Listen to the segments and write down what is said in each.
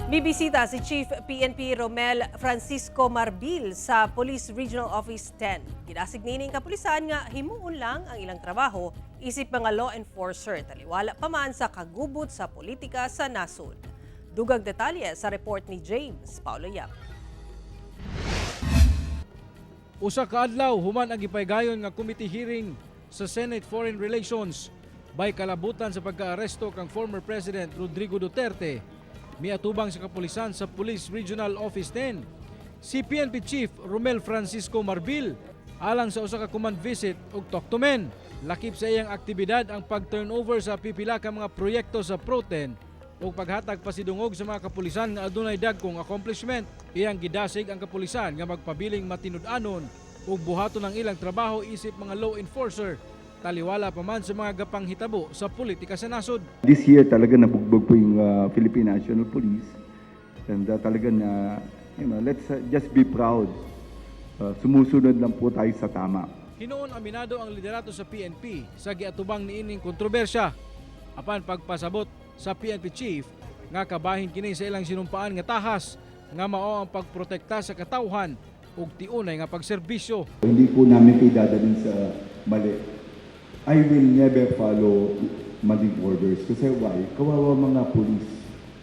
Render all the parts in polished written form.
Mibisita si Chief PNP Romel Francisco Marbil sa Police Regional Office 10. Gidasig nining kapulisan nga himuon lang ang ilang trabaho isip mga law enforcer, taliwala pa man sa kagubot sa politika sa nasod. Dugag detalye sa report ni James Paulo Yap. Usa ka adlaw human ang gipaygayon nga committee hearing sa Senate Foreign Relations bay kalabutan sa pagkaaresto kang former President Rodrigo Duterte, miatubang sa kapulisan sa Police Regional Office 10 si PNP Chief Romel Francisco Marbil alang sa usa ka command visit ug talk to men. Lakip sa iyang aktibidad ang pag-turnover sa pipila ka mga proyekto sa Proten ug paghatag pasidungog sa mga kapulisan nga adunay dagkong accomplishment. Iyang gidasig ang kapulisan nga magpabiling matinud-anon ug buhaton ang ilang trabaho isip mga law enforcer, taliwala pa man sa mga gapanghitabo sa politika sa nasod. This year, talaga nabugbog po yung Philippine National Police. And talaga na, let's just be proud. Sumusunod lang po tayo sa tama. Hinuon aminado ang liderato sa PNP sa giatubang niining kontrobersya. Apan pagpasabot sa PNP chief nga kabahin kini sa ilang sinumpaan nga tahas nga mao ang pagprotekta sa katawhan ug tiunay nga pagserbisyo. Hindi po namin kayo dadalhin sa mali. I will never follow maling orders. Kasi why? Kawawa mga police.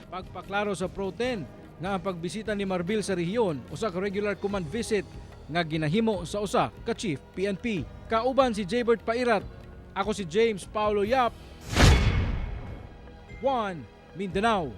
Pagpaklaro sa Pro 10 nga ang pagbisita ni Marbil sa rehiyon usa ka regular command visit nga ginahimo sa usa ka chief PNP. Kauban si Jaybert Pairat. Ako si James Paulo Yap. 1 Mindanao.